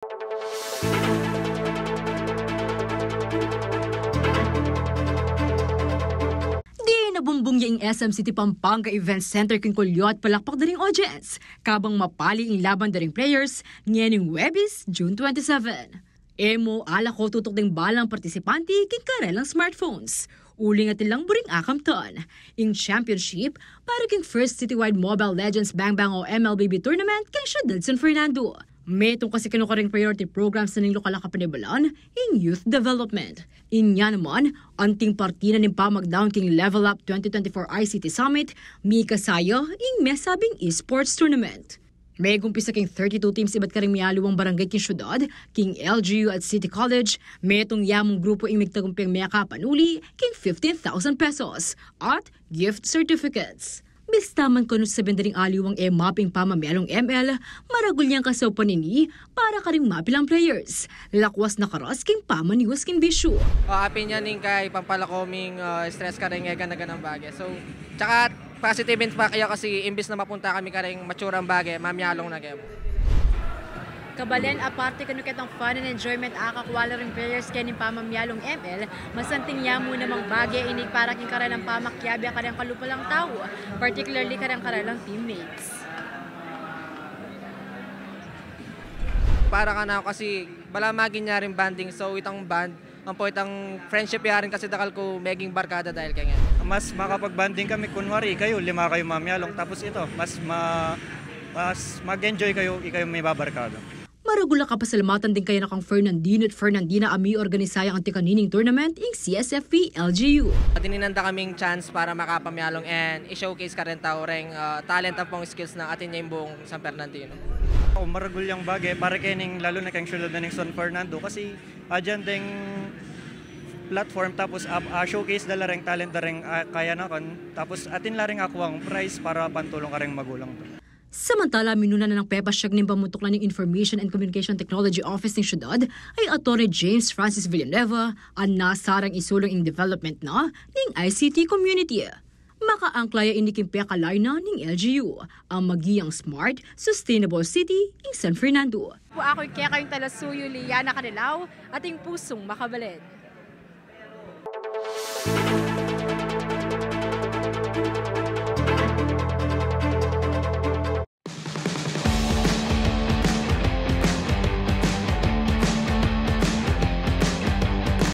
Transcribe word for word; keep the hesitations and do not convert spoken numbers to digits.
Dinabumbung ya ing S M City Pampanga Event Center king kulyo at palakpak da ring audience, kabang mapali ing laban da ring players ngening Huwebes, June twenty-seven. E mu ala ko tutuking balang partisipante king karelang smartphones. Uling atin lang buring akamtan ing championship para king first citywide Mobile Legends Bang Bang o M L B B tournament king siyudad San Fernando. Metung kasi kanu karing priority programs na ning lokal a kapanibalan ing youth development. Inya naman, anting parte na ning pamagdaun king Level Up twenty twenty-four I C T Summit, mikasaya ing mesabing esports tournament. Megumpisa king thirty-two teams ibat karing mialiwang barangay king siyudad, king L G U at City College. Metung yamung grupu ing migtagumping mekapanuli king fifteen thousand pesos at gift certificates. Bista man kanu sabyan da ring aliwang e mapin pamamialung M L, maragul yang kasaupan ini para karing mapilang players. Lakwas na karas king pamaniwas king bisyu. Ah, apin yan ing kay pampalakoming, ah, stress karing e gana-ganang bage. So, tsaka positive impact ya kasi imbis na mapunta kami karing matsurang bage, mamialung na kami. Kabalen, aparte kanu ketang fun and enjoyment a akakua la ring players kening pamamialung M L, masanting ya mu namang bage ini para king karelang pamakiabe kareng kalupa lang tau, particularly kareng karelang teammates. Para kanaku kasi bala maging ya ring bonding, so itang band, ampo itang friendship ya rin kasi dakal ku meging barkada dahil kaya. Mas makapag-bonding kami, kunwari kayu, lima kayu mamialung, tapos ito, mas ma-, mas mag-enjoy kayu, ikayu may babarkada. Maragul a kapasalamatan ding kayanakang Fernandino at Fernandina a miorganisa yang anti kanining tournament ing C S F P L G U. At ininanda kaming chance para makapamialung and i-showcase karin tau reng, ah, talent ampong skills nang atin ya ing buong San Fernandino. O, maragul yang bage para kening, lalu na keng siyudad na ning San Fernando kasi adyan deng platform, tapos, ah, ah, showcase da la reng talent da reng, ah, kayanakan, tapos atin la reng akuang prize para pantulong kareng magulang. Samantala, minuna na nang pepasyag ning pamutuklan ning Information and Communication Technology Office ning siyudad a i Attorney James Francis Villanueva a nasarang isulung ing development na ning I C T community. Makaangkla ya ini king pekalaynan ning L G U a maging smart, sustainable city ing San Fernando. Pu aku ing kekayung talasuyu, Liana Canelao, atin pusung makabalen.